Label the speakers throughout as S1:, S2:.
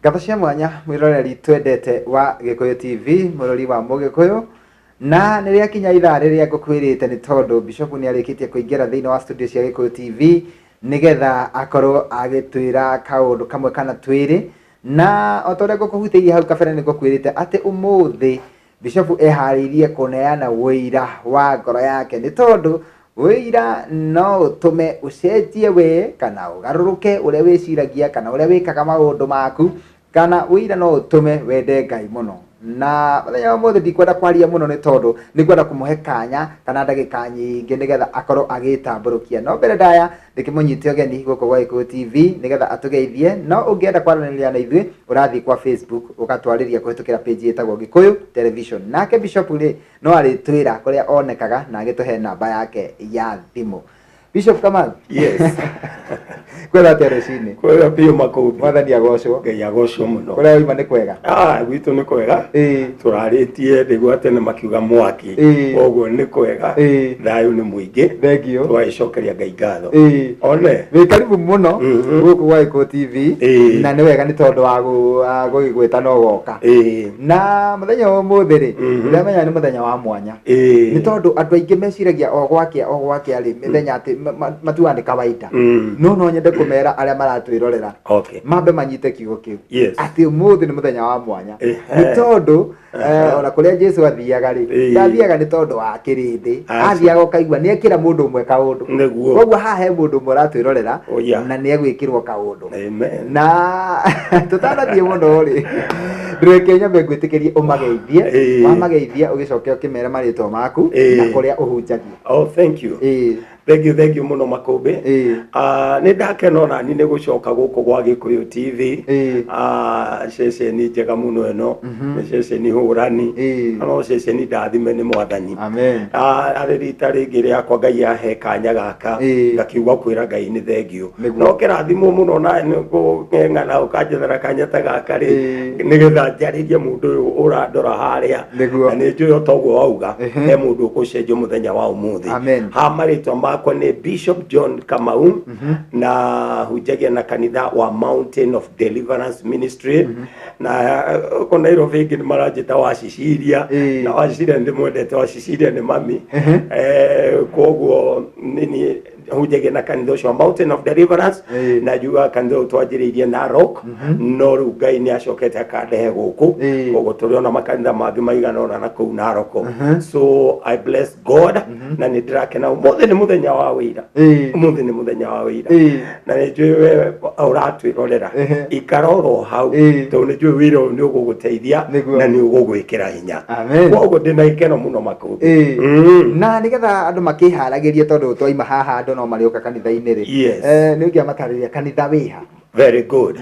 S1: Ngatho cia mwanya mwĩroreri twendete wa Gĩkũyũ TV, mũrori wa Mũgĩkũyũ, na nĩ rĩakinya ithaa rĩrĩa ngũkwĩrĩte nĩ tondũ Bishop nĩ arĩkĩtie kũingĩra thĩinĩ wa studio cia Gĩkũyũ TV nĩgetha akorwo agĩtwĩra kaũndũ kamwe kana twĩrĩ, na o ta ũrĩa ngũkũhutĩirie hau kabere nĩ ngũkwĩrĩte atĩ ũmũthĩ Bishop eharĩirie kũneana ũira wa ngoro yake nĩ tondũ ũira no ũtũme ũcenjie we kana ũgarũrũke ũrĩa wĩciragia kana ũrĩa wĩkaga maũndũ maku kana ũira no ũtũme wende Ngai mũno. Na mũthenya wa ũmũthĩ ndikwenda kwaria mũno nĩ tondũ nĩngwenda kũmũhe kanya kana ndagĩka nyingĩ nĩgetha akorwo agĩtambũrũkia. No mbere ndaya ndĩkĩmũnyite ũgeni gũkũ gwa Gĩkũyũ TV nĩgetha atũgeithie. No ũngĩenda kwaranĩria na ithuĩ ũrathiĩ kwa Facebook ũgatwarĩria kũhĩtũkĩra page ĩtagwo Gĩkũyũ Television. Nake Bishop rĩ no arĩtwĩra kũrĩa onekaga na agĩtũhe namba yake ya thimũ. Bishop Kamau.
S2: Yes.
S1: Kwega atĩa rũcinĩ?
S2: Kwega biũ Makũmbĩ.
S1: Mwathani agocwo.
S2: Ngai agocwo mũno.
S1: Kũrĩa wauma nĩ kwega?
S2: Ah, gwitũ nĩ kwega.
S1: Ĩĩ.
S2: Tũrarĩtie nĩguo tene makiuga mwaki.
S1: Ĩĩ.
S2: Koguo nĩ kwega.
S1: Ĩĩ.
S2: Thayũ nĩ mũingĩ.
S1: Thengiũ.
S2: Tũgagĩcokeria Ngai ngatho.
S1: Ĩĩ.
S2: One.
S1: Wĩ karibu mũno gũkũ gwa Gĩkũyũ TV.
S2: Ĩĩ.
S1: Na nĩ wega nĩ tondũ wa gũgĩgwĩta na ũgoka.
S2: Ĩĩ.
S1: Na mũthenya wa ũmũthĩ rĩ, ndĩramenya nĩ mũthenya wa mwanya.
S2: Ĩĩ.
S1: Nĩ tondũ andũ aingĩ meciragia o gwakĩa o gwakĩa rĩ, mĩthenya atĩ matuaga nĩ kawaida. No no nyende kũmera arĩa maratwĩrorera mambe manyite kiugo kĩu atĩ ũmũthĩ nĩ mũthenya wa mwanya. Nĩ tondũ ona kũrĩa Jesu athiaga rĩ, ndathiaga nĩ tondũ wa kĩrĩndĩ, athiaga ũkaigua nĩ ekĩra mũndũ ũmwe kaũndũ.
S2: Nĩguo.
S1: Koguo haha he mũndũ ũmwe ũratwĩrorera na nĩ egwĩkĩrwo kaũndũ.
S2: Amen.
S1: Na tũtanathiĩ mũno rĩ, reke nyambe ngwĩtĩkĩrie ũmageithie. Wamageithia ũgĩcoke ũkĩmere marĩtwa maku na kũrĩa ũhunjagia.
S2: Oh, thank you. Thank you, thank you mũno Makũmbĩ. Ah, nĩ ndakena ona niĩ nĩ gũcoka gũkũ gwa Gĩkũyũ TV. Ah, ceceni njega mũno ĩno. Nĩ ceceni hũrani. Na no ceceni ndathime nĩ Mwathani.
S1: Amen.
S2: Ah, arĩ rita rĩngĩ rĩakwa Ngai ahe kanya gaka. Ngakiuga kwĩra Ngai nĩ thengiũ.
S1: Nĩguo.
S2: No kĩrathimwo mũno na nĩ kũng'eng'ana ũkanjethera kanya ta gaka rĩ, nĩgetha njarĩrie mũndũ ũyũ ũrandora harĩa.
S1: Nĩguo.
S2: Na nĩ njũĩ o ta ũguo wauga, he mũndũ ũkũcenjio mũthenya wa ũmũthĩ.
S1: Amen.
S2: Ha marĩtwa makwa nĩ Bishop John Kamau na hunjagia na kanitha wa Mountain of Deliverance Ministry na gũkũ Nairobi ingĩ nĩ maranjĩta wa Cecilia na wa Cecilia nĩ ndĩmwendete, wa Cecilia nĩ mami. Koguo nĩ hunjagia na kanitha ũcio wa Mountain of Deliverance na njugaga kanitha ũyũ twanjĩrĩirie Narok no rĩu Ngai nĩ acokete akandehe gũkũ koguo tũrĩ ona makanitha mangĩ maigana ũna na kũu Narok. So I bless God na nĩ ndĩrakena ũmũthĩ nĩ mũthenya wa wĩira. Ũmũthĩ nĩ mũthenya wa wĩira na nĩ njũĩ we ũratwĩrorera ikara oro hau tondũ nĩ njũĩ wĩra ũyũ nĩ ũgũgũteithia na nĩ ũgũgwĩkĩra hinya.
S1: Amen.
S2: Koguo ndĩna gĩkeno mũno Makũmbĩ.
S1: Na nĩgetha andũ makĩharagĩrie tondũ twaima haha andũ no marĩũka kanitha-inĩ rĩ.
S2: Yes.
S1: Nĩ ũngĩamatarĩria kanitha wĩha?
S2: Very good.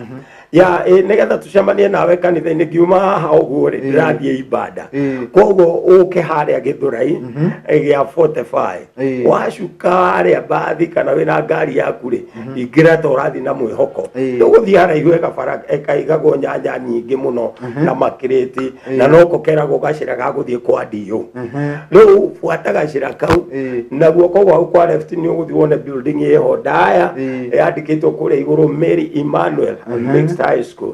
S2: Ya nĩgetha tũcemanie nawe kanitha-inĩ ngiuma haha ũguo rĩ ndĩrathiĩ ibada. Koguo ũke harĩa Gĩthũrai gĩa 45. Wacuka harĩa mbathi kana wĩna ngari yaku rĩ ingĩra ta ũrathiĩ na mwĩhoko. Ndũgũthiĩ haraihu he kabara kaigagwo nyanya nyingĩ mũno na makĩrĩti na noko keragwo gacĩra ga gũthiĩ kwa ndiũ. Rĩu buata gacĩra kau na guoko gwaku kwa left nĩ ũgũthiĩ wone building ĩho ndaya yandĩkĩtwo kũrĩa igũrũ Mary Emmanuel Mixed High School.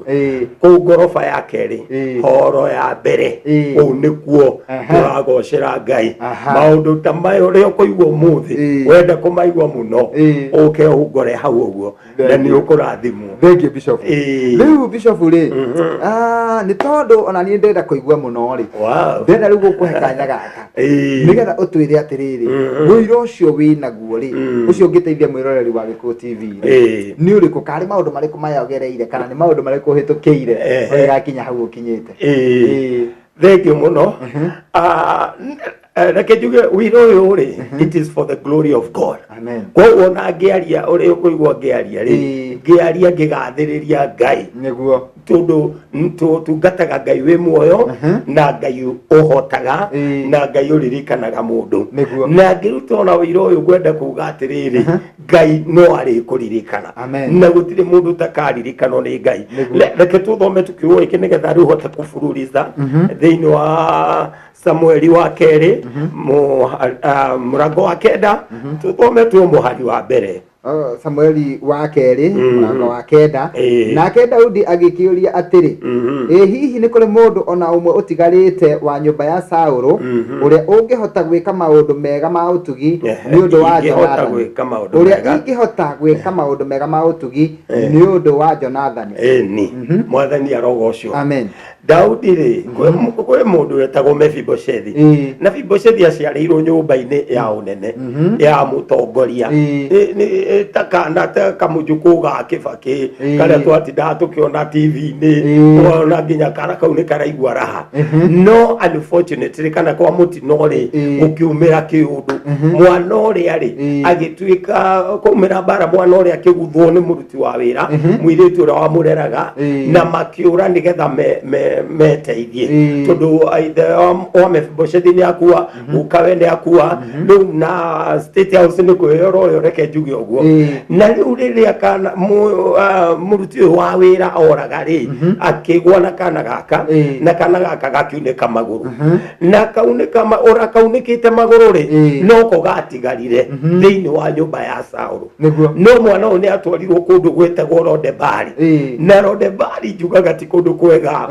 S2: Kũu ngoroba ya kerĩ horo ya mbere kũu nĩkuo tũragocera Ngai. Maũndũ ta maya ũrĩa ũkũigua ũmũthĩ wenda kũmaigua mũno ũke ũngore hau ũguo na nĩ ũkũrathimwo.
S1: Thank you Bishop. Rĩu Bishop rĩ, nĩ tondũ ona niĩ ndĩrenda kũigua mũno rĩ, ndĩrenda rĩu gũkũhe kanya gaka nĩgetha ũtwĩre atĩrĩrĩ, ũira ũcio wĩ naguo rĩ, ũcio ũngĩteithia mwĩroreri wa Gĩkũyũ TV rĩ, nĩ ũrĩkũ? Karĩ maũndũ marĩkũ maya ũgereire kana nĩ maũndũ marĩkũ ũhĩtũkĩire ũgĩgakinya hau ũkinyĩte?
S2: Thank you mũno. Reke njuge wĩra ũyũ rĩ, it is for the glory of God.
S1: Amen.
S2: Koguo ona ngĩaria ũrĩa ũkũigua ngĩaria rĩ, ngĩaria ngĩgathĩrĩria Ngai.
S1: Nĩguo.
S2: Tondũ tũtungataga Ngai wĩ muoyo na Ngai ũhotaga na Ngai ũririkanaga mũndũ.
S1: Nĩguo.
S2: Na ngĩruta ona ũira ũyũ ngwenda kuga atĩrĩrĩ, Ngai no arĩkũririkana.
S1: Amen.
S2: Na gũtirĩ mũndũ ũtakaririkanwo nĩ Ngai.
S1: Nĩguo.
S2: Reke tũthome kiugo gĩkĩ nĩgetha rĩu hote kũbururiza thĩinĩ wa Samueli wa kerĩ mũrango wa kenda, tũthome tu mũhari wa mbere.
S1: Samueli wa kerĩ mũrango wa 9. Nake Daudi agĩkĩũria atĩrĩ, ĩ hihi nĩ kũrĩ mũndũ ona ũmwe ũtigarĩte wa nyũmba ya Saũlũ ũrĩa ũngĩhota gwĩka maũndũ mega ma ũtugi nĩ ũndũ wa
S2: Ingĩhota
S1: Jonathani?
S2: Gwĩka maũndũ
S1: Ũrĩa
S2: mega.
S1: ingĩhota gwĩka maũndũ mega ma ũtugi nĩ ũndũ wa Jonathani.
S2: Ĩni, Mwathani arogocwo.
S1: Amen.
S2: Daudi rĩ, kwĩ mũndũ wetagwo Mefiboshethi. Na Mefiboshethi aciarĩirwo nyũmba-inĩ ya ũnene ya mũtongoria. Ta kana ta kamũjũkũ ga Kĩbakĩ karĩa twatindaga tũkĩona TV-inĩ, ũkona nginya kana kau nĩ karaigua raha. No unfortunately kana kwa mũtino rĩ, gũkiumĩra kĩũndũ, mwana ũrĩa rĩ, agĩtuĩka kwaumĩra mbara, mwana ũrĩa akĩguthwo nĩ mũruti wa wĩra, mũirĩtu ũrĩa wamũreraga, na makĩũra nĩgetha meteithie, tondũ ithe wa Mefiboshethi nĩ akua, gukawe nĩ akua rĩu, na State House nĩ kwĩyora ũrĩa, reke njuge ũguo. Na rĩu rĩrĩa kana mũruti ũyũ wa wĩra oraga rĩ, akĩgwa na kana gaka, na kana gaka gakiunĩka magũrũ, na kaunĩka ora kaunĩkĩte magũrũ rĩ, noko gatigarire thĩinĩ wa nyũmba ya Saũlũ. No mwana ũyũ nĩ atwarirwo kũndũ gwĩtagwo Rodebari. Na Rodebari njugaga ti kũndũ kwega,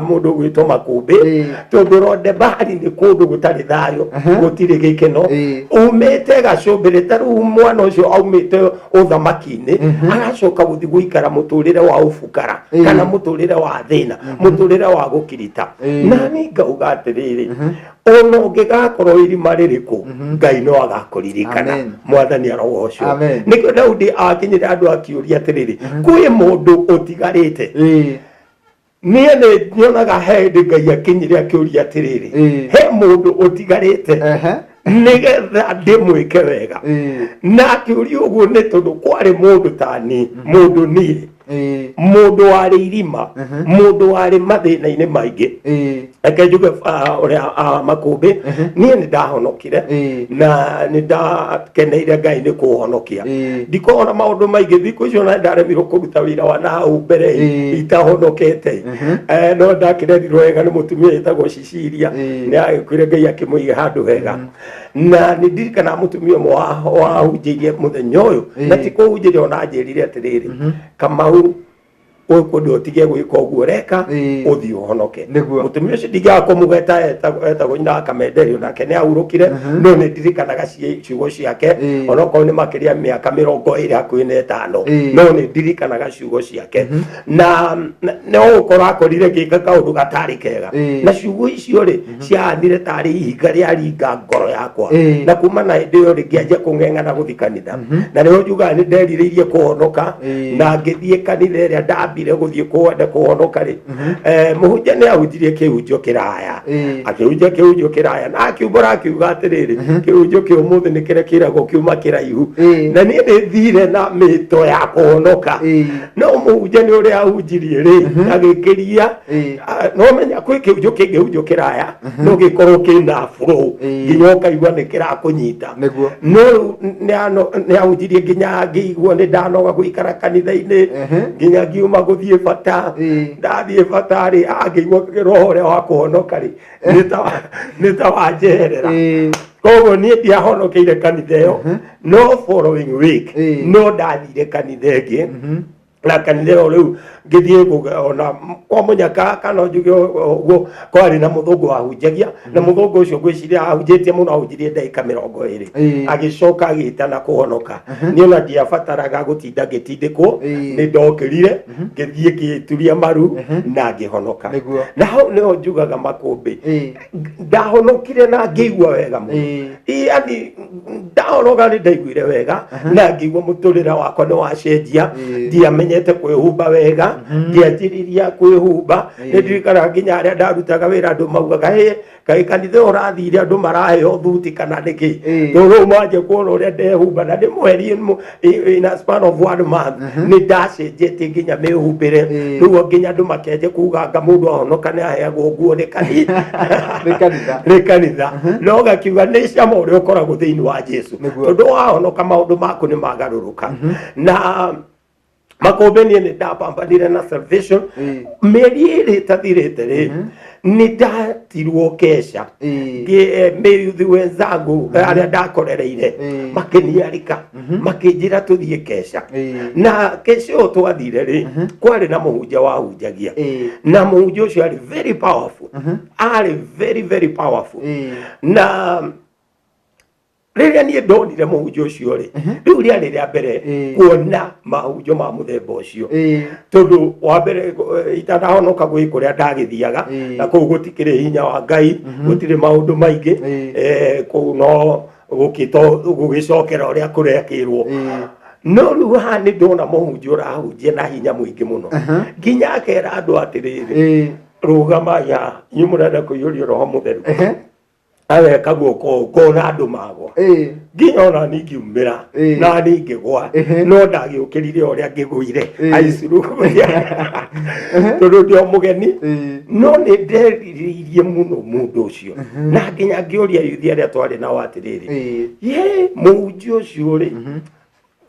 S2: mũndũ gwĩtwo Makũmbĩ, tondũ Rodebari nĩ kũndũ gũtarĩ thayũ, gũtirĩ gĩkeno. Umĩte gacũmbĩrĩ, ta rĩu mwana ũcio aumĩte ũthamaki-inĩ, agacoka gũthiĩ gũikara mũtũrĩre wa ũbukara, kana mũtũrĩre wa thĩna, mũtũrĩre wa gũkirita. Na niĩ ngauga atĩrĩrĩ, ona ũngĩgakorwo irima rĩrĩkũ, Ngai no agakũririkana.
S1: Amen.
S2: Mwathani arogocwo.
S1: Amen.
S2: Nĩkĩo Daudi akinyire andũ akiũria atĩrĩrĩ, kwĩ mũndũ ũtigarĩte? Niĩ nĩ nyonaga he hĩndĩ Ngai akinyire akĩũria atĩrĩrĩ, he mũndũ ũtigarĩte nĩgetha ndĩmwĩke wega? Na akĩũria ũguo nĩ tondũ kwarĩ mũndũ tani, mũndũ niĩ, mũndũ warĩ irima, mũndũ warĩ mathĩna-inĩ maingĩ. Reke njuge, ũrĩa, Makũmbĩ, niĩ nĩ ndahonokire na nĩ ndakeneire Ngai nĩ kũhonokia. Ndikoragwo na maũndũ maingĩ thikũ icio, na ndaremirwo kũruta wĩra wa na hau mbere itahonokete. No ndakĩrerirwo wega nĩ mũtumia wĩtagwo Cecilia. Nĩ agĩkuire, Ngai akĩmũiga handũ hega. Na nĩ ndirikanaga mũtumia ũmwe wahunjĩirie mũthenya ũyũ, na ti kũhunjĩria, ona anjĩrire atĩrĩrĩ, "Kamau, ũkwenda ũtige gwĩka ũguo ũreka, ũthiĩ ũhonoke." Mũtumia ũcio ndingĩaga kũmũgweta, etagwo nyina wa Kamenderio, nake nĩ ahurũkire, no nĩ ndirikanaga ciugo ciake. Onokorwo nĩ makĩria mĩaka 25 hakuhĩ, no nĩ ndirikanaga ciugo ciake, na no gũkorwo akorire ngĩka kaũndũ gatarĩ kega. Na ciugo icio rĩ, ciahanire tarĩ ihiga rĩaringa ngoro yakwa. Na kuma na hĩndĩ ĩyo rĩ, ngĩanjia kũng'eng'ana gũthiĩ kanitha, na nĩho njugaga nĩ nderirĩirie kũhonoka. Na ngĩthiĩ kanitha ĩrĩa ndambire gũthiĩ kwenda kũhonoka rĩ, mũhunjia nĩ ahunjirie kĩhunjio kĩraya. Akĩhunjia kĩhunjio kĩraya na akiumbũra akiuga atĩrĩrĩ, kĩhunjio kĩa ũmũthĩ nĩ kĩrĩa kĩragwo kiuma kĩraihu. Na niĩ nĩ thire na mĩto ya kũhonoka, no mũhunjia nĩ ũrĩa ahunjirie rĩ, agĩkĩria. No menya kwĩ kĩhunjio kĩngĩhunjio kĩraya no gĩkorwo kĩna flow, nginya ũkaigua nĩ kĩrakũnyita. No rĩu nĩ ahunjirie nginya ngĩigua nĩ ndanoga gũikara kanitha-inĩ, nginya ngiuma gũthiĩ bata. Ndathiĩ bata rĩ, ngĩigua roho ũrĩa wa kũhonoka rĩ, nĩ ta wanjeherera. Koguo niĩ ndiahonokeire kanitha ĩyo, no following week no ndathire kanitha ĩngĩ, na kanitha ĩyo rĩu ngĩthiĩ ona kwa mũnyaka, kana njuge ũguo, kwarĩ na mũthũngũ wahunjagia, na mũthũngũ ũcio ngwĩciria ahunjĩtie mũno, ahunjirie ndagĩka 20. Agĩcoka agĩtana kũhonoka. Niĩ ona ndiabataraga gũtinda ngĩtindĩkwo, nĩ ndokĩrire ngĩthiĩ ngĩturia maru na ngĩhonoka. Na hau nĩho njugaga, Makũmbĩ, ndahonokire na ngĩigua wega mũno. Yani ndahonoka nĩ ndaiguire wega na ngĩigua mũtũrĩre wakwa nĩ wacenjia. Ndiamenyete kwĩhumba wega, ngĩanjĩrĩria kwĩhumba. Nĩ ndirikanaga nginya harĩa ndarutaga wĩra andũ maugaga, "Hĩ, kaĩ kanitha ũyũ ũrathire andũ maraheo thuti kana nĩkĩ?" Tondũ rĩu manjia kuona ũrĩa ndehumba, na ndĩmwerie in a span of one month nĩ ndacenjetie nginya mĩhumbĩre. Rĩu nginya andũ makĩanjia kuga anga mũndũ ahonoka nĩ aheagwo nguo nĩ kanitha.
S1: Nĩ kanitha.
S2: Nĩ kanitha. No gakiuga nĩ cama ũrĩa ũkoragwo thĩinĩ wa Jesu, tondũ wahonoka maũndũ maku nĩ magarũrũka. Na Makũmbĩ, niĩ nĩ ndapambanire na salvation. Mĩeri 2 ĩtathirĩte rĩ, Nĩ ndatirwo keca. Mĩyuthi wenzangu arĩa ndakorereire makĩniarika, makĩnjĩra tũthiĩ keca. Na keca ĩyo twathire rĩ, kwarĩ na mũhunjia wahunjagia, na mũhunjia ũcio arĩ very powerful, arĩ very very powerful. Na rĩrĩa niĩ ndonire mũhunjia ũcio rĩ, rĩu rĩarĩ rĩa mbere kuona mahunjio ma mũthemba ũcio, tondũ wa mbere itanahonoka gwĩ kũrĩa ndagĩthiaga, na kũu gũtikĩrĩ hinya wa Ngai, gũtirĩ maũndũ maingĩ. Kũu no gũkĩto gũgĩcokera ũrĩa kũrekĩrwo. No rĩu haha nĩ ndona mũhunjia ũrahunjia na hinya mũingĩ mũno, nginya akera andũ atĩrĩrĩ, "Rũgamai haha inyuĩ mũrenda kũiyũrio Roho Mũtheru." Ageka guoko, ngona andũ magwa, nginya ona niĩ ngiumĩra, na niĩ ngĩgwa. No ndagĩũkĩrire ũrĩa ngĩgũire aicuru, tondũ ndĩ o mũgeni. No nĩ nderirĩirie mũno mũndũ ũcio, na nginya ngĩũria yuthi arĩa twarĩ nao atĩrĩrĩ, "Ye, mũhunjia ũcio rĩ,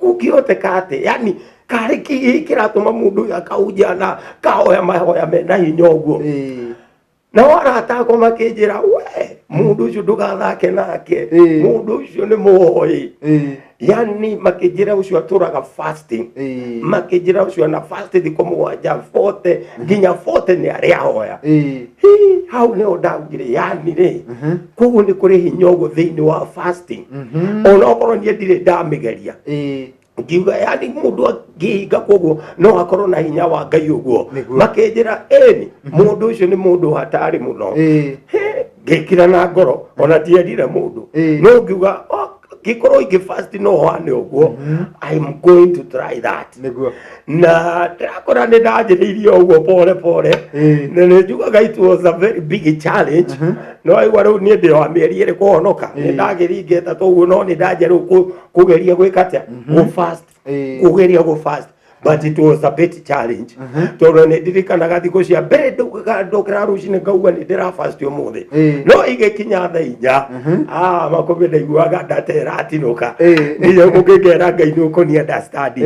S2: kũngĩhoteka atĩ yani karĩ kĩ kĩratũma mũndũ ũyũ akahunjia na kahoya mahoya mena hinya ũguo?" Nao arata akwa makĩnjĩra, "We, mũndũ ũcio ndũgathake nake. Mũndũ ũcio nĩ mũhoi." Yani makĩnjĩra ũcio atũraga fasting. Makĩnjĩra ũcio ana fast thikũ 7, 40, nginya 40 nĩ arĩa ahoya. Hi, hau nĩho ndaugire, yani rĩ, koguo nĩ kũrĩ hinya ũguo thĩinĩ wa fasting, ona okorwo niĩ ndirĩ ndamĩgeria. Ngiuga, yani mũndũ angĩhinga koguo no akorwo na hinya wa Ngai ũguo? Makĩnjĩra, "Ĩni, mũndũ ũcio nĩ mũndũ hatarĩ mũno." He, ngĩkira na ngoro, ona ndierire mũndũ. No ngiuga, "Oh, ngĩkorwo ingĩ fast no hane ũguo, I'm going to try that." Na ndĩrakora nĩ ndanjĩrĩirie ũguo pole pole. Na nĩ njugaga it was a very big challenge. No aigua rĩu niĩ ndĩ wa mĩeri 2 kũhonoka, nĩ ndagĩringĩte toguo, no nĩ ndanjia rĩu kũgeria gwĩka atĩa, gũ fast. Kũgeria gũ fast, but it was a bit challenge, tondũ nĩ ndirikanaga thikũ cia mbere ndaugaga, ndokĩra rũcinĩ ngauga nĩ ndĩra fast ũmũthĩ. No igĩkinya thaa 4, ah, makũmbĩ ndaiguaga ndateratinũka. Nginya gũkĩngera Ngai nĩ ũkũni understand.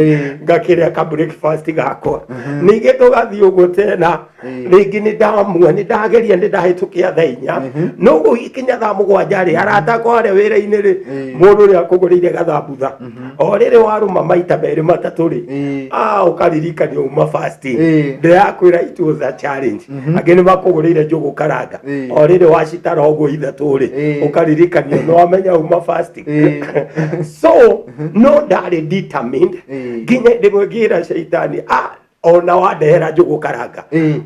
S2: Ngakĩrĩa ka breakfast gakwa, ningĩ tũgathiĩ ũguo tena. Rĩngĩ nĩ ndamua, nĩ ndageria, nĩ ndahĩtũkia thaa 4, no gũgĩkinya thaa 7 rĩ, arata akwa arĩa wĩra-inĩ rĩ, mũndũ ũrĩa akũgũrĩire gathambutha, o rĩrĩ warũma maita merĩ matatũ rĩ, ah, ũkaririkanio uma fasting. Ndĩrakwĩra it was a challenge. Angĩ nĩ makũgũrĩire njũgũ karanga, o rĩrĩ wacitara ũguo ithatũ rĩ, ũkaririkanio nĩ wamenya uma fasting. So no ndarĩ determined, nginya rĩmwe ngĩra caitani, "Ah, ona wandehera njũgũ karanga,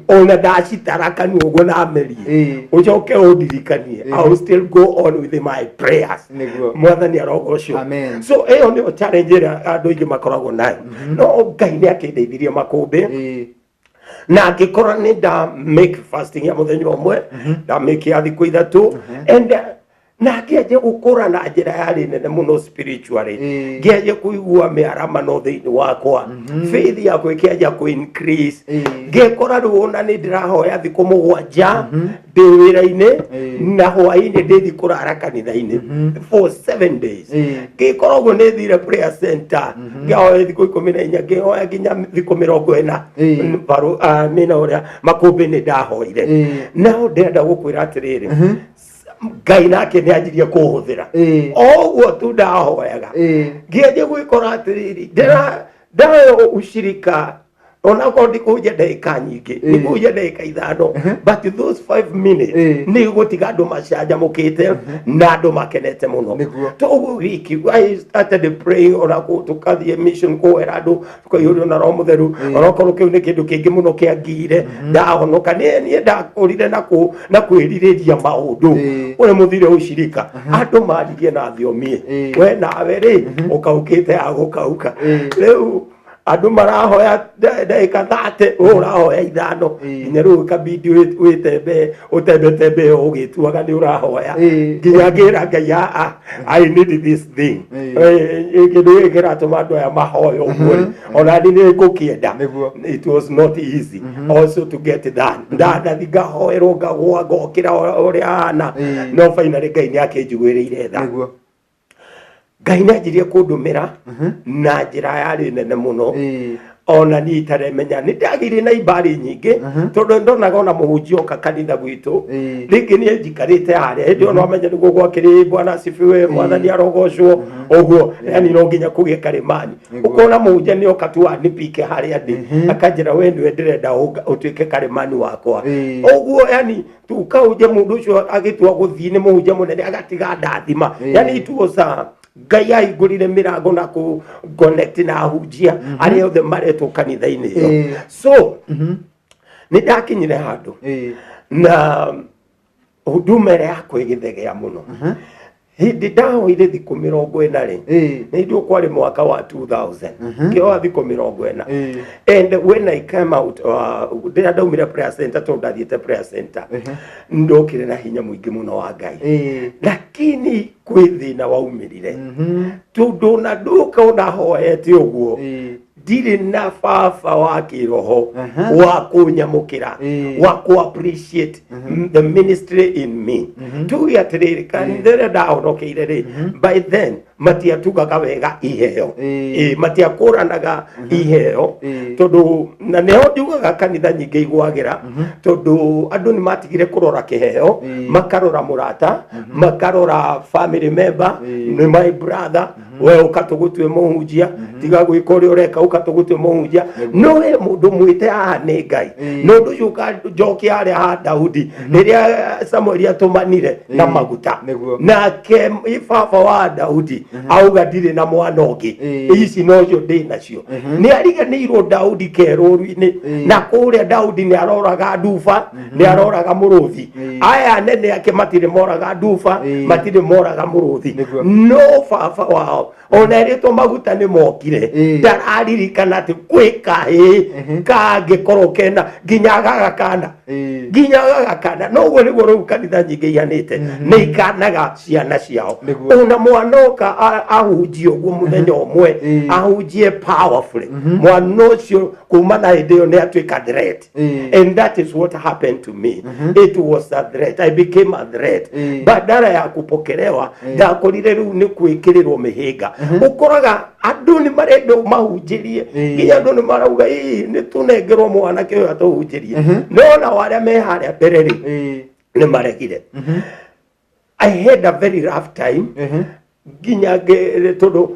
S2: ona ndacitara kanua ũguo namerie, ũcoke ũndirikanie, I will still go on with my prayers." Mwathani arogocwo.
S1: Amen.
S2: So ĩyo nĩyo challenge ĩrĩa andũ aingĩ makoragwo nayo, no Ngai nĩ akĩndeithirie makũmbĩ, na angĩkorwo nĩ nda make fasting ya mũthenya ũmwe, nda make ya thikũ 3, and na ngĩanjia gũkũra na njĩra yarĩ nene mũno spiritually. Ngĩanjia kũigua mĩaramano thĩinĩ wakwa, faith yakwa ĩkĩanjia kũ increase. Ngĩkora rĩu ona nĩ ndĩrahoya thikũ 7 ndĩ wĩra-inĩ, na hwaĩ-inĩ ndĩthi kũrara kanitha-inĩ for 7 days. Ngĩkora ũguo nĩ thire prayer center, ngĩhoya thikũ 14, ngĩhoya nginya thikũ 40. Mbaru ah, nĩ na ũrĩa makũmbĩ nĩ ndahoire. No ndĩrenda gũkwĩra atĩrĩrĩ, Ngai nake nĩ anjirie kũhũthĩra. O ũguo tu ndahoyaga, ngĩanjia gwĩkora atĩrĩrĩ, ndĩra ndayo ushirika, onakorwo ndikũhunjia ndagĩka nyingĩ, nĩkũhunjia ndagĩka 5, but those 5 minutes nĩ gũtiga andũ macanjamũkĩte na andũ makenete mũno. Toguo wiki I started praying, ona tũkathiĩ mission kũhoera andũ, tũkaihũrio na Roho Mũtheru, onokorwo kĩu nĩ kĩndũ kĩngĩ mũno kĩangire ndahonoka. Niĩ ndakũrire na na kwĩrirĩria maũndũ ũrĩa mũthire ũcirika, andũ maririe na thiomi. We nawe rĩ, ũkaukĩte ya gũkauka. Rĩu andũ marahoya ndagĩka 30, we ũrahoya 5. Nginya rĩu ũkabidi wĩtembe ũtembetembe ũgĩtuaga nĩ ũrahoya. Nginya ngĩra Ngai, "Aa, I need this thing." Kĩndũ gĩkĩ kĩratũma andũ aya mahoya ũguo rĩ, ona niĩ nĩ ngũkĩenda. It was not easy also to get done. Ndandathi ngahoerwo, ngagwa, ngokĩra ũrĩa hana. No finally Ngai nĩ akĩnjiguĩrĩire tha. Ngai nĩ anjirie kũndũmĩra na njĩra yarĩ nene mũno. Ona niĩ itaremenya nĩ ndagĩire na ibari nyingĩ, tondũ ndonaga ona mũhunjia oka kanitha gwitũ, rĩngĩ niĩ njikarĩte harĩa hĩndĩ ĩyo, no amenye nĩguo gwakĩrĩ, "Bwana asifiwe, Mwathani arogocwo," ũguo. Yani no nginya kũgĩe karimani. Ũkona mũhunjia nĩ oka tu anipike harĩa ndĩ, akanjĩra, "We nĩwe ndĩrenda ũtuĩke karimani wakwa." Ũguo yani tukahunjia, mũndũ ũcio agĩtua gũthiĩ nĩ mũhunjia mũnene, agatiga ndathima. Yani it was a Ngai ahingũrire mĩrango na kũ connect na ahunjia arĩa othe maretwo kanitha-inĩ ĩyo. So nĩ ndakinyire handũ na huduma ĩrĩa yakwa ĩgĩthegea mũno. Hĩndĩ ndahoire thikũ 40 rĩ, nĩ ndũ kwarĩ mwaka wa 2000, ngĩhoya thikũ 40. And when I came out, rĩrĩa ndaumire prayer center, tondũ ndathiĩte prayer center, ndokire na hinya mũingĩ mũno wa Ngai. Lakini kwĩ thĩna waumĩrire, tondũ na ndoka ona hoete ũguo, ndirĩ na baba wa kĩroho wa kũnyamũkĩra, wa kũ appreciate the ministry in me. Tuge atĩrĩrĩ, kanitha ĩrĩa ndahonokeire rĩ, by then matiatugaga wega iheo. Ĩ, matiakũranaga iheo. Tondũ na nĩho njugaga kanitha nyingĩ igwagĩra, tondũ andũ nĩ matigire kũrora kĩheo, makarora mũrata, makarora family member. Nĩ my brother, we ũka tũgũtue mũhunjia, tiga gwĩka ũrĩa ũreka, ũka tũgũtue mũhunjia. No we mũndũ mwĩte haha nĩ Ngai. Na ũndũ ũcio ũkanjokia harĩa ha Daudi, rĩrĩa Samueli atũmanire na maguta. Nake baba wa Daudi auga, "Ndirĩ na mwana ũngĩ, ici nocio ndĩ nacio." Nĩ ariganĩirwo Daudi kerũru-inĩ, na kũrĩa Daudi nĩ aroraga nduba, nĩ aroraga mũrũthi. Aya anene ake matirĩ moraga nduba, matirĩ moraga mũrũthi. No baba wao ona erĩtwo maguta nĩ mokire, ndararirikana atĩ kwĩ kahĩĩ kangĩkorwo kena nginya gaga kana, nginya gaga kana. No ũguo nĩguo rĩu kanitha nyingĩ ihanĩte, nĩ ikanaga ciana ciao. Ona mwana oka ahunjie ũguo mũthenya ũmwe, ahunjie powerfully, mwana ũcio kuma na hĩndĩ ĩyo nĩ atuĩka threat. And that is what happened to me. It was a threat, I became a threat. Badala ya kupokelewa, ndakorire rĩu nĩ gwĩkĩrĩrwo mĩhĩnga. Ũkoraga andũ nĩ marenda mahunjĩrie, nginya andũ nĩ marauga, "Ĩ, nĩ tũnengerwo mwanake ũyũ atũhunjĩrie." No nao arĩa me harĩa mbere rĩ, nĩ maregire. I had a very rough time, nginya tondũ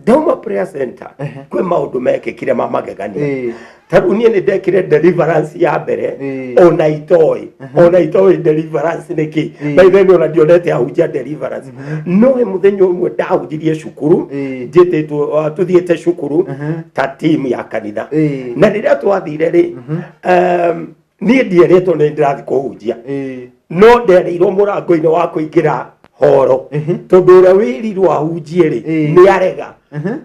S2: ndauma prayer center, kwĩ maũndũ mekĩkire ma magegania. Ta rĩu niĩ nĩ ndekire deliverance ya mbere, ona itoĩ deliverance nĩ kĩ. By then ona ndionete ahunjia deliverance. No he mũthenya ũmwe ndahunjirie cukuru, njĩtĩtwo, tũthiĩte cukuru ta team ya kanitha. Na rĩrĩa twathire rĩ, niĩ ndierĩtwo nĩ ndĩrathiĩ kũhunjia, no ndereirwo mũrango-inĩ wa kũingĩra horo, tondũ ũrĩa wĩrirwo ahunjie rĩ, nĩ arega.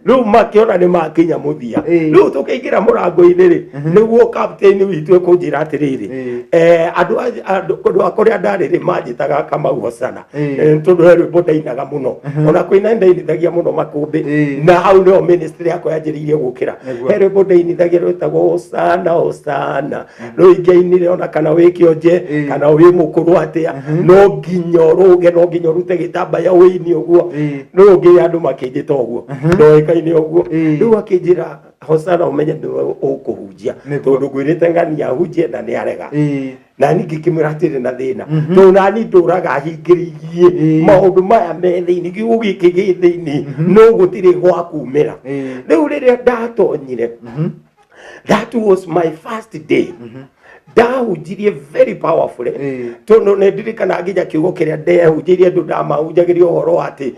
S2: Rĩu makĩona nĩ makinya mũthia. Rĩu tũkĩingĩra mũrango-inĩ rĩ, nĩguo captain witũ ekũnjĩra atĩrĩrĩ, andũ kũndũ a kũrĩa ndarĩ rĩ, manjĩtaga Kamau Hosana. Tondũ he rwĩmbo ndainaga mũno, ona kũina ndainithagia mũno makũmbĩ. Na hau nĩho ministry yakwa yanjĩrĩirie gũkĩra. He rwĩmbo ndainithagia rwĩtagwo "Hosana Hosana", rũu ingĩainire ona kana wĩ kĩonje, kana wĩ mũkũrũ atĩa, no nginya ũrũge, no nginya ũrute gĩtambaya wĩini ũguo. Rĩu ũngĩ andũ makĩnjĩta ũguo, ndoĩkaine ũguo. Rĩu akĩnjĩra, "Hosana, ũmenye nĩwe ũkũhunjia, tondũ ngwĩrĩte ng'ania ahunjie na nĩ arega." Na niĩ ngĩkĩmwĩra atĩrĩ na thĩna, tondũ nani ndũraga hingĩrĩirie maũndũ maya me thĩinĩ, kiugo gĩkĩ gĩ thĩinĩ, no gũtirĩ gwa kumĩra. Rĩu rĩrĩa ndatonyire, that was my first day, ndahunjirie very powerfully, tondũ nĩ ndirikana nginya kiugo kĩrĩa ndehunjĩirie andũ, ndamahunjagĩria ũhoro wa atĩ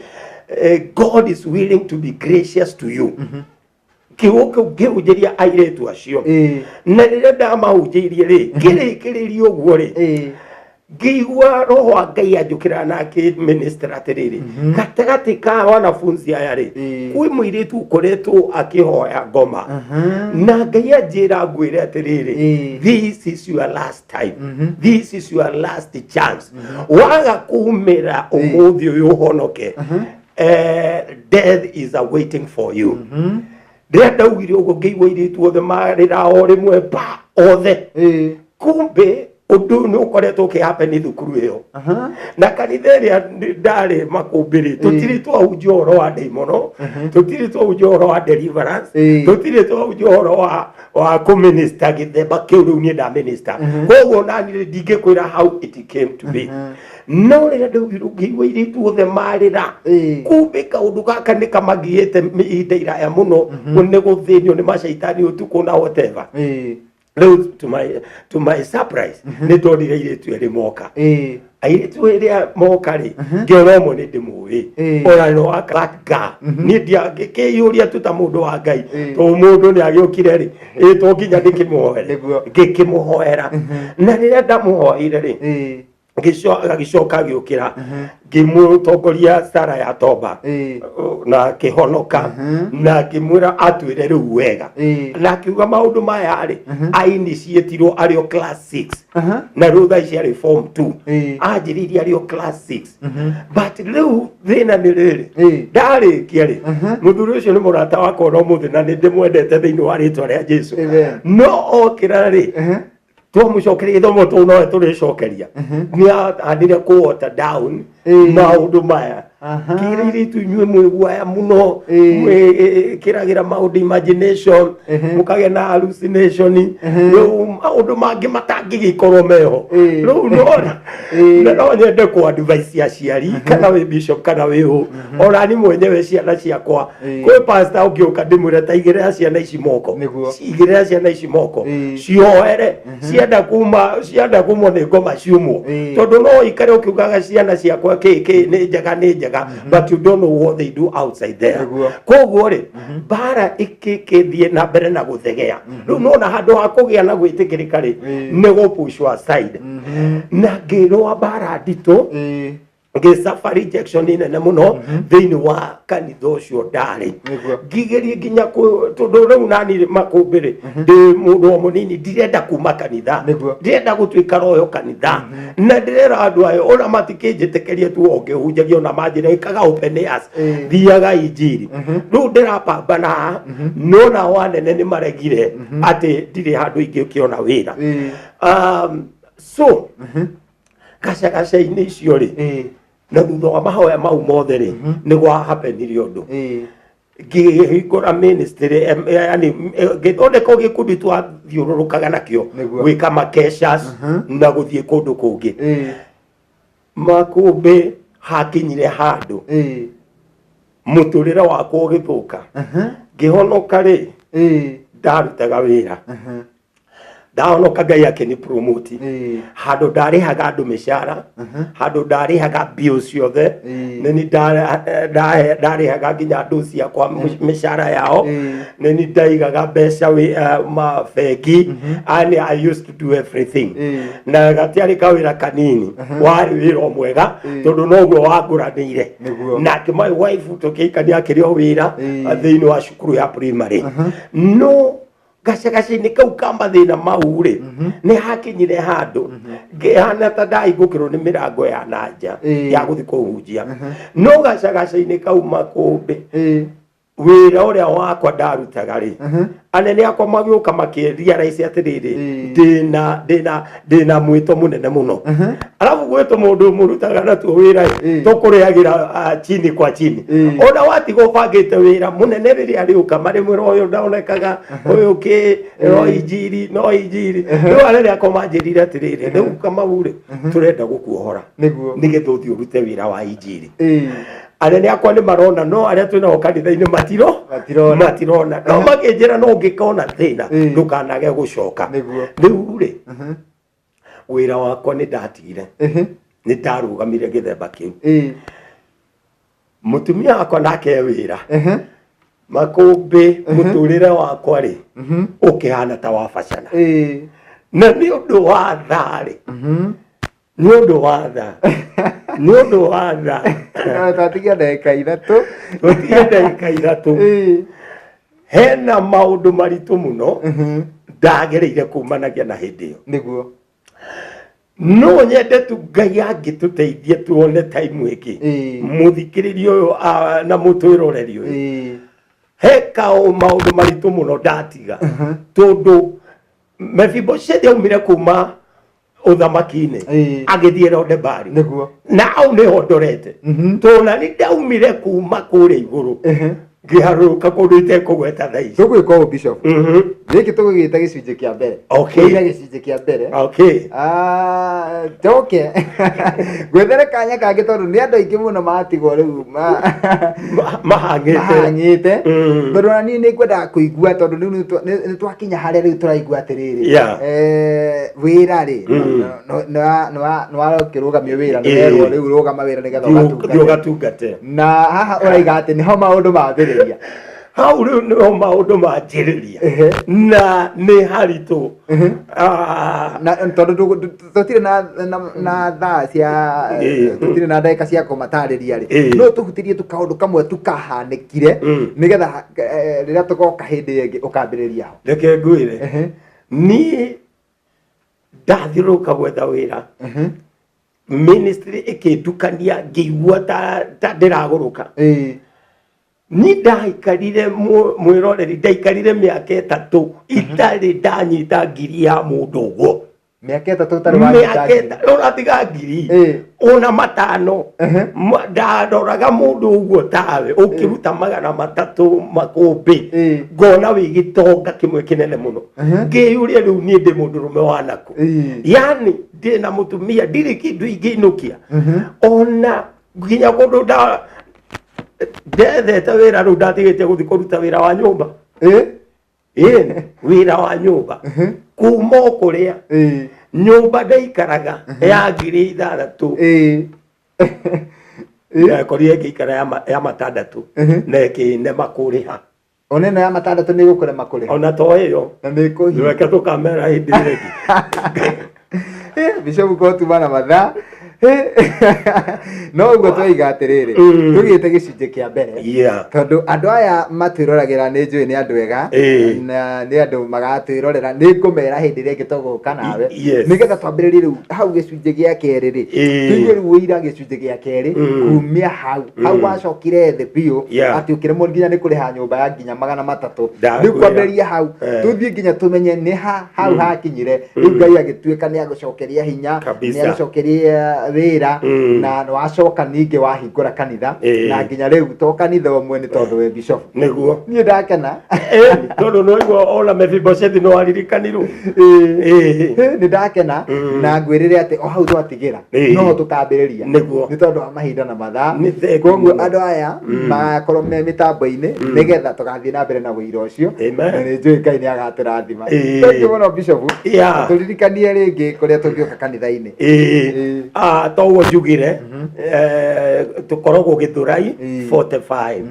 S2: God is willing to be gracious to you. Kiugo kĩu ngĩhunjĩria airĩtu acio, na rĩrĩa ndamahunjĩirie rĩ, kĩrĩkĩrĩria ũguo rĩ, ngĩigua roho wa Ngai anjũkĩra na akĩminister atĩrĩrĩ, gatagatĩ ka wanafunzi aya rĩ, kwĩ mũirĩtu ũkoretwo akĩhoya ngoma, na Ngai anjĩra ngwĩre atĩrĩrĩ, this is your last time, this is your last chance. Waga kumĩra ũmũthĩ ũyũ ũhonoke, death is awaiting for you. Rĩrĩa ndaugire ũguo, ngĩigua airĩtu othe marĩra o rĩmwe pa othe. Kumbe Ũndũ ũyũ nĩ ũkoretwo ũkĩhappen thukuru ĩyo na kanitha ĩrĩa ndarĩ makũmbĩ rĩ, tũtirĩ twahunjia ũhoro wa ndaimono, tũtirĩ twahunjia ũhoro wa deliverance, tũtirĩ twahunjia ũhoro wa kũminista gĩthemba kĩu. Rĩu niĩ ndaminista, koguo nani rĩ, ndingĩkwĩra how it came to be, no rĩrĩa ndaugirwo ngĩigua airĩtu othe marĩra, kumbe kaũndũ gaka nĩ kamagiĩte ihinda iraya mũno, nĩ gũthĩnio nĩ macaitani ũtukũ na whatever. Rĩu to my surprise, nĩ ndonire airĩtu erĩ moka. Airĩtu ĩrĩa moka rĩ, ngĩona ũmwe nĩ ndĩmũĩ, ona no wa that girl. Niĩ ndiangĩkĩiyũria tu ta mũndũ wa Ngai, tondũ mũndũ nĩ agĩũkire rĩ, ĩ to nginya ndĩkĩmũhoere. Ngĩkĩmũhoera, na rĩrĩa ndamũhoeire rĩ, agĩcoka agĩũkĩra, ngĩmũtongoria sara ya toba na akĩhonoka, na ngĩmwĩra atwĩre rĩu wega, na akiuga maũndũ maya rĩ, ainitiĩtirwo arĩ o class 6, na rĩu thaa ici arĩ form 2. Anjĩrĩirie arĩ o class 6, but rĩu thĩna nĩ rĩrĩ, ndarĩkia rĩ, mũthuri ũcio nĩ mũrata wakwa ona ũmũthĩ, na nĩ ndĩmwendete thĩinĩ wa rĩtwa rĩa Jesu.
S1: Amen.
S2: No okĩra rĩ, twamũcokeria gĩthomo tũu nowe tũrĩcokeria, nĩ ahandire kũ water down maũndũ maya. Kĩrĩirĩ itu inyuĩ mwĩ guaya mũno, mwĩkĩragĩra maũndũ imagination, mũkagĩa na hallucination, rĩu maũndũ mangĩ matangĩgĩkorwo meho. Rĩu nona na no nyende kũ advise aciari, kana wĩ bishop kana wĩ ũ, ona ni mwenyewe ciana ciakwa, kwĩ pastor ũngĩũka ndĩmwĩre ta igĩrĩra ciana ici moko. Igĩrĩra ciana ici moko, cioere, cienda kuma, cienda kumwo nĩ ngoma ciumwo, tondũ no ikare ũkiugaga ciana ciakwa kĩ kĩ nĩ njega, nĩ njega, but you don't know what they do outside there. Koguo rĩ, mbara ĩkĩthiĩ na mbere na gũthegea. Rĩu nona handũ ha kũgĩa na gwĩtĩkĩrĩka rĩ, nĩ gũ-push aside, na ngĩrũa mbara nditũ, ngĩsuffer rejection nene mũno thĩinĩ wa kanitha ũcio ndarĩ. Ngigerie nginya tondũ rĩu nani makũmbĩ rĩ, ndĩ mũndũ o mũnini, ndirenda kuma kanitha, ndirenda gũtuĩka royo kanitha, na ndĩrera andũ ayo ona matikĩnjĩtĩkĩrie tu o ngĩhunjagia, ona manjĩra ĩkaga open ears, thiaga injiri. Rĩu ndĩrapambana haha, no nao anene nĩ maregire atĩ ndirĩ handũ ingĩkĩona wĩra. So gacagaca-inĩ icio rĩ, na thutha wa mahoya mau mothe rĩ, nĩ gwahapenire ũndũ. Ngĩhingũra ministry, yani ngĩthondeka gĩkundi twathiũrũrũkaga nakĩo gwĩka makeshas na gũthiĩ kũndũ kũngĩ. Makũmbĩ hakinyire handũ mũtũrĩre wakwa ũgĩthũka. Ngĩhonoka rĩ, ndarutaga wĩra. Ndahonoka, Ngai akĩni promote handũ ndarĩhaga andũ mĩcara, handũ ndarĩhaga bills ciothe. Nĩ ndarĩhaga nginya andũ ciakwa mĩcara yao. Nĩ ni ndaigaga mbeca wĩ mabengi, and I used to do everything. Na gatiarĩ kawĩra kanini, warĩ wĩra o mwega, tondũ noguo wangũranĩire. Nake my wife tũkĩikania akĩrĩ o wĩra thĩinĩ wa cukuru ya primary. No gacagaca-inĩ kau ka mathĩna mau rĩ, nĩ hakinyire handũ ngĩhana ta ndahingũkĩrwo nĩ mĩrango ya nanja ya gũthiĩ kũhunjia. No gacagaca-inĩ kau, makũmbĩ, wĩra ũrĩa wakwa ndarutaga rĩ, anene akwa magĩũka makĩrealize atĩrĩrĩ, ndĩna mwĩto mũnene mũno, arabu gwĩtwo mũndũ mũrutaga natuo wĩra ĩ, tũkũrĩagĩra chini kwa chini. Ona watiga ũbangĩte wĩra mũnene, rĩrĩa rĩũka marĩmwĩra ũyũ ndaonekaga, ũyũ kĩ no injiri, no injiri. Rĩu anene akwa manjĩrire atĩrĩrĩ, rĩu Kamau rĩ, tũrenda gũkuohora nĩgetha ũthiĩ ũrute wĩra wa injiri. Anene akwa nĩ marona, no arĩa twĩ nao kanitha-inĩ matiro
S1: Matirona.
S2: Matirona, no makĩnjĩra no ũngĩkona thĩna, ndũkanage gũcoka. Rĩu rĩ, wĩra wakwa nĩ ndatigire, nĩ ndarũgamire gĩthemba kĩu. Mũtumia wakwa nake e wĩra. Makũmbĩ, mũtũrĩre wakwa rĩ, ũkĩhana ta wabacana, na nĩ ũndũ wa tha rĩ, nĩ ũndũ wa tha, nĩ ũndũ wa tha.
S1: No twatigia ndagĩka 3.
S2: Tũtige ndagĩka 3. Hena maũndũ maritũ mũno ndagereire kumanagia na hĩndĩ ĩyo. No nyende tu Ngai angĩtũteithie tuone time ĩngĩ, mũthikĩrĩria ũyũ na mũtwĩroreri ũyũ, he kao maũndũ maritũ mũno ndatiga, tondũ Mefiboshethi aumire kuma Ũthamaki-inĩ. Agĩthiĩ Lodebari. Na hau nĩho ndorete, tondũ na nĩ ndaumire kuma kũrĩa igũrũ, ngĩharũrũka kũndũ itekũgweta thaa ici.
S1: Tũgwĩka ũũ, Bishop, gĩkĩ tũgũgĩta gĩcunjĩ kĩa mbere. Tũire gĩcunjĩ kĩa mbere. Ah, njoke ngwethere kanya kangĩ, tondũ nĩ andũ aingĩ mũno matigwo rĩu
S2: mahang'ĩte.
S1: Mahang'ĩte. Tondũ ona niĩ nĩ ngwendaga kũigua, tondũ rĩu nĩ twakinya harĩa rĩu tũraigua atĩrĩrĩ, wĩra rĩ, nĩ warokĩrũgamio wĩra, nĩ werwo rĩu rũgama wĩra nĩgetha
S2: thiĩ
S1: ũgatungate.
S2: Ũgatungate.
S1: Na haha ũraiga atĩ nĩho maũndũ mambĩrĩria.
S2: Hau rĩu nĩho maũndũ manjĩrĩria. Na nĩ haritũ. Ah,
S1: Na tondũ tũtirĩ na thaa cia, tũtirĩ na ndagĩka cia kũmatarĩria rĩ, no tũhutĩrie tu kaũndũ kamwe tu kahanĩkire, nĩgetha rĩrĩa tũgoka hĩndĩ ĩngĩ ũkambĩrĩria ho.
S2: Reke ngwĩre, niĩ ndathiũrũrũka gwetha wĩra, ministry ĩkĩndukania, ngĩigua ta ndĩragũrũka. Ni ndaikarire, mwĩroreri, ndaikarire mĩaka 3 itarĩ ndanyita ngiri ya mũndũ ũguo.
S1: Mĩaka 3 ũtarĩ wanyita
S2: mĩaka
S1: ngiri.
S2: 3 ũratiga ngiri ona 5. Ndandoraga mũndũ ũguo tawe ũkĩruta 300 makũmbĩ, ngona wĩ gĩtonga kĩmwe kĩnene mũno. Ngĩyũria, rĩu niĩ ndĩ mũndũrũme wanakũ? Yani ndĩ na mũtumia, ndirĩ kĩndũ ingĩinũkia ona nginya kũndũ ndethete wĩra. Rĩu ndatigĩte gũthiĩ kũruta wĩra wa nyũmba. Ĩĩ, wĩra wa nyũmba kuma o kũrĩa nyũmba ndaikaraga ya 6000, ndakorire ngĩikara ya 600 na ĩkĩnema kũrĩha.
S1: Ona ĩno ya 600 nĩ ĩgũkũrema kũrĩha.
S2: Ona to ĩyo.
S1: Na nĩ ĩkũhinya.
S2: Reke tũkamera hĩndĩ ĩrĩa ĩngĩ.
S1: Bishop ko tuma na mathaa. No ũguo twaiga atĩrĩrĩ, tũgĩte gĩcunjĩ kĩa mbere, tondũ andũ aya matwĩroragĩra nĩ njũĩ nĩ andũ ega, na nĩ andũ magatwĩrorera. Nĩ ngũmera hĩndĩ ĩrĩa ĩngĩ tũgũka nawe, nĩgetha twambĩrĩrie rĩu hau gĩcunjĩ gĩa kerĩ rĩ, tũigue rĩu ũira gĩcunjĩ gĩa kerĩ, kumia hau hau wacokire thĩ biũ, atĩ ũkĩremwo nginya nĩ kũrĩha nyũmba ya nginya 300.
S2: Ndakwĩra.
S1: Rĩu kwambĩrĩria hau, tũthiĩ nginya tũmenye nĩ ha hau hakinyire rĩu Ngai agĩtuĩka nĩ agũcokeria hinya, nĩ agũcokeria wĩra, na nĩ wacoka ningĩ wahingũra kanitha, na nginya rĩu to kanitha ũmwe, nĩ tondũ wĩ bishop.
S2: Nĩguo.
S1: Niĩ ndakena.
S2: Ĩĩ, tondũ nĩwaigua ona Mefiboshethi nĩ waririkanirwo.
S1: Nĩ ndakena, na ngwĩrĩre atĩ o hau twatigĩra no tũkambĩrĩria, nĩ tondũ wa mahinda na mathaa.
S2: Nĩ thengiũ
S1: Koguo
S2: mũno.
S1: andũ aya magakorwo me mĩtambo-inĩ nĩgetha tũgathiĩ na mbere na wĩira ũcio.
S2: Amen.
S1: Na nĩ njũĩ Ngai nĩ agatũrathima. Thank you mũno, Bishop. Tũririkanie rĩngĩ kũrĩa tũngĩũka kanitha-inĩ.
S2: Ah, toguo njugire, tũkoragwo Gĩthũrai 45.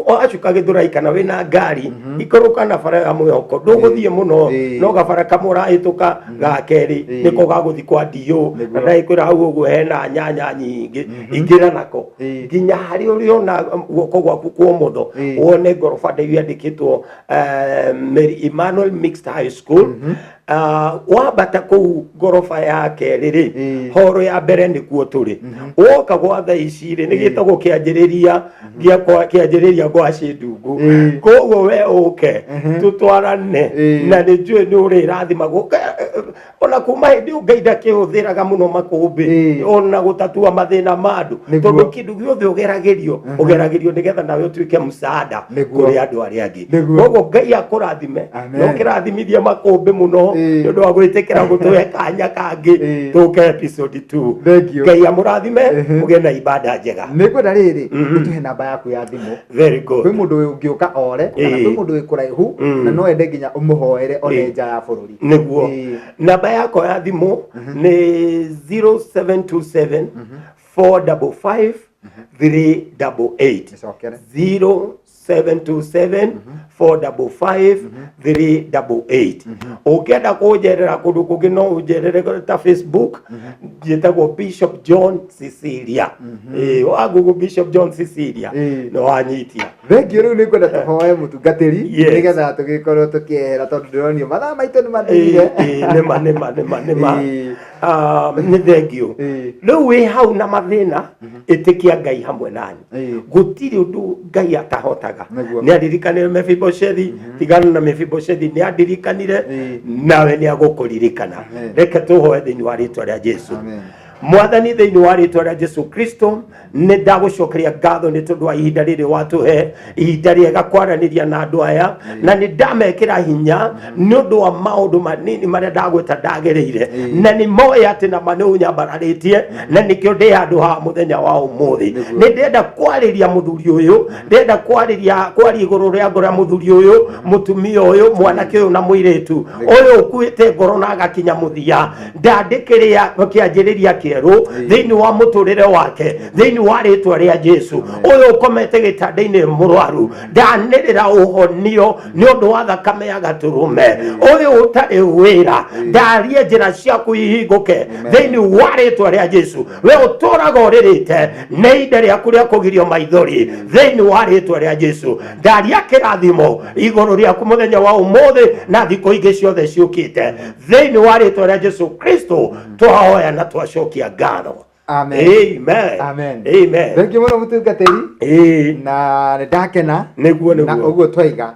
S2: Wacuka Gĩthũrai kana wĩna ngari, ikũrũka na bara ya Mwĩhoko, ndũgũthiĩ mũno, no gabara kamwe ũrahĩtũka ga kerĩ, nĩko gagũthiĩ kwa DO. Na ndagĩkwĩra hau ũguo hena nyanya nyingĩ, ingĩra nako nginya harĩa ũrĩona guoko gwaku kwa ũmotho, wone ngoroba ndaihu yandĩkĩtwo Mary Emmanuel Mixed High School. Wambata kũu ngoroba ya kerĩ rĩ, horo ya mbere nĩkuo tũrĩ. Woka gwa thaa ici rĩ, nĩ gĩtagwo kĩanjĩrĩria gĩa kĩanjĩrĩria gwa Cindungu. Koguo we ũke tũtwarane, na nĩ njũĩ nĩ ũrĩrathimagwo. Ona kuma hĩndĩ ĩyo Ngai ndakĩhũthĩraga mũno makũmbĩ ona gũtatua mathĩna ma andũ, tondũ kĩndũ gĩothe ũgeragĩrio, ũgeragĩrio nĩgetha nawe ũtuĩke msaada kũrĩ andũ arĩa angĩ. Koguo Ngai akũrathime.
S1: Amen.
S2: Na ũkĩrathimithie makũmbĩ mũno nĩ ũndũ wa gwĩtĩkĩra gũtũhe kanya kangĩ tũke episode 2.
S1: Thank you.
S2: Ngai amũrathime, mũgĩe na ibada njega.
S1: Nĩ ngwenda rĩrĩ ũtũhe namba yaku ya thimũ.
S2: Very good.
S1: Kwĩ mũndũ ũngĩũka ore, kana kwĩ mũndũ wĩ kũraihu na no ende nginya ũmũhoere one nja ya bũrũri.
S2: Nĩguo. Namba yakwa ya thimũ nĩ 0727 455 388.
S1: Nĩcokere.
S2: 0727 455 388. Ũngĩenda kũnjerera kũndũ kũngĩ, no ũnjerere ta Facebook, njĩtagwo Bishop John Cecilia. Wa Google Bishop John Cecilia, nĩ wanyitia.
S1: Thengiũ. Rĩu nĩ ngwenda tũhoe mũtungatĩri, nĩgetha tũgĩkorwo tũkĩehera, tondũ ndĩronio mathaa maitũ nĩ mathirire.
S2: Nĩma, nĩma, nĩma, nĩma. Ah, nĩ thengiũ. Rĩu wĩ hau na mathĩna, ĩtĩkia Ngai hamwe nani. Gũtirĩ ũndũ Ngai atahotaga. Nĩ aririkanire Mefiboshethi, tigana na Mefiboshethi, nĩ andirikanire, nawe nĩ agũkũririkana. Reke tũhoe thĩinĩ wa rĩtwa rĩa Jesu.
S1: Amen.
S2: Mwathani, thĩinĩ wa rĩtwa rĩa Jesu Kristo, nĩ ndagũcokeria ngatho nĩ tondũ wa ihinda rĩrĩ watũhe, ihinda rĩega kwaranĩria na andũ aya, na nĩ ndamekĩra hinya nĩ ũndũ wa maũndũ manini marĩa ndagwĩta ndagereire, na nĩ moĩ atĩ nama nĩ ũnyambararĩtie, na nĩkĩo ndĩ handũ haha mũthenya wa ũmũthĩ. Nĩ ndĩrenda kwarĩria mũthuri ũyũ, ndĩrenda kwarĩria kwaria igũrũ rĩa ngoro ya mũthuri ũyũ, mũtumia ũyũ, mwanake ũyũ na mũirĩtu ũyũ ũkuĩte ngoro na agakinya mũthia. Ndandĩkĩrĩa kĩanjĩrĩria kĩerũ thĩinĩ wa mũtũrĩre wake, thĩinĩ wa rĩtwa rĩa Jesu. Ũyũ ũkomete gĩtanda-inĩ mũrwaru, ndanĩrĩra ũhonio nĩ ũndũ wa thakame ya gatũrũme. Ũyũ ũtarĩ wĩra, ndarie njĩra ciaku ihingũke thĩinĩ wa rĩtwa rĩa Jesu. We ũtũraga ũrĩrĩte, nĩ ihinda rĩaku rĩa kũgirio maithori thĩinĩ wa rĩtwa rĩa Jesu. Ndaria kĩrathimo igũrũ rĩaku mũthenya wa ũmũthĩ na thikũ ingĩ ciothe ciũkĩte, thĩinĩ wa rĩtwa rĩa Jesu Kristo twahoya na twacokia ngatho.
S1: Amen.
S2: Amen.
S1: Amen.
S2: Amen.
S1: Thank you mũno, mũtungatĩri. Na nĩ ndakena.
S2: Nĩguo.
S1: Na
S2: Nĩguo.
S1: ũguo twaiga,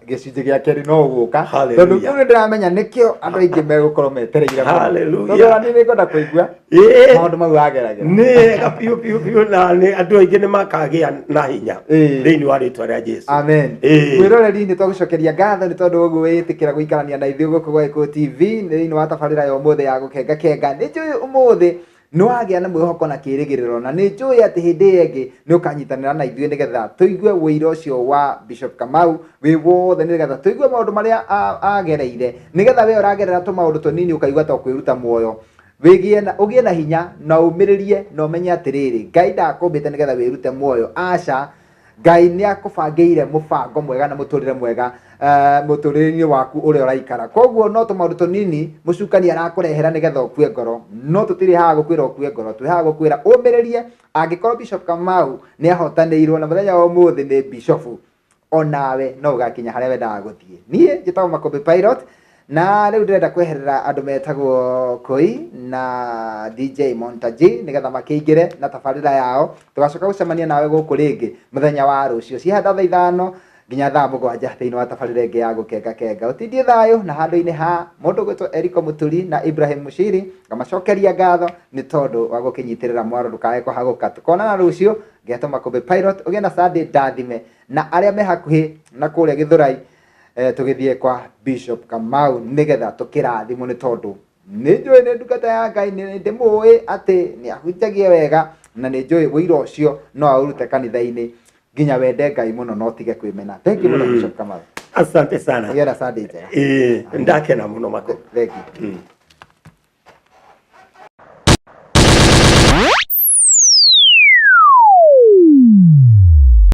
S1: gĩcunjĩ gĩa kerĩ no ũgũka.
S2: Hallelujah.
S1: Tondũ kĩu nĩ ndĩramenya nĩkĩo andũ aingĩ megũkorwo metereire mũno.
S2: Hallelujah.
S1: Tondũ ona niĩ nĩngwenda kũigua maũndũ mau wageragĩra.
S2: Nĩ wega biũ biũ biũ, na nĩ andũ aingĩ nĩ makagĩa na hinya thĩinĩ wa rĩtwa rĩa Jesu.
S1: Amen. Mwĩroreri, nĩ twagũcokeria ngatho nĩ tondũ ũguo wĩtĩkĩra gũikarania na ithuĩ gũkũ gwa Gĩkũyũ TV thĩinĩ wa tabarĩra ya ũmũthĩ ya Gũkenga Kenga. Nĩ njũĩ ũmũthĩ nĩ wagĩa na mwĩhoko na kĩĩrĩgĩrĩro, na nĩ njũĩ atĩ hĩndĩ ĩyo ĩngĩ nĩ ũkanyitanĩra na ithuĩ nĩgetha tũigue ũira ũcio wa Bishop Kamau wĩ wothe, nĩgetha tũigue maũndũ marĩa agereire, nĩgetha we ũragerera tũmaũndũ tũnini ũkaigua ta ũkwĩruta muoyo, wĩgĩe na ũgĩe na hinya na ũmĩrĩrie na ũmenye atĩrĩrĩ, Ngai ndakũmbĩte nĩgetha wĩrute muoyo. Aca, Ngai nĩ akũbangĩire mũbango mwega na mũtũrĩre mwega mũtũrĩre-inĩ waku ũrĩa ũraikara. Koguo no tũmaũndũ tũnini mũcukani arakũrehera nĩgetha ũkue ngoro, no tũtirĩ haha gũkwĩra ũkue ngoro, twĩ haha gũkwĩra ũmĩrĩrie. Angĩkorwo Bishop Kamau nĩ ahotanĩirwo na mũthenya wa ũmũthĩ nĩ bishofu, onawe no ũgakinya harĩa wendaga gũthiĩ. Niĩ njĩtagwo Makũmbĩ Pilot, na rĩu ndĩrenda kweherera andũ metagwo Koi na DJ Montaji nĩgetha makĩingĩre na tabarĩra yao. Tũgacoka gũcemania nawe gũkũ rĩngĩ mũthenya wa rũciũ cihanda thaa 5 nginya thaa 7 thĩinĩ wa tabarĩra ĩngĩ ya Gũkenga Kenga. Ũtindie thayũ, na handũ-inĩ ha mũndũ gwĩtwo Eriko Mũturi na Ibrahim Mushiri, ngamacokeria ngatho nĩ tondũ wa gũkĩnyitĩrĩra mwaro. Ndũkae kũhagũka, tũkonana rũciũ. Ngetwo Makũmbĩ Pilot. Ũgĩe na Sunday ndathime, na arĩa me hakuhĩ na kũrĩa Gĩthũrai, tũgĩthiĩ kwa Bishop Kamau nĩgetha tũkĩrathimwo, nĩ tondũ nĩ njũĩ nĩ ndungata ya Ngai, nĩ ndĩmũĩ atĩ nĩ ahunjagia wega, na nĩ njũĩ ũira ũcio no aũrute kanitha-inĩ nginya wende Ngai mũno na ũtige kwĩmena. Thank you mũno, Bishop Kamau.
S2: Asante sana.
S1: Ũgĩe na Sunday njega.
S2: Ndakena mũno, Makũmbĩ.
S1: Thank you.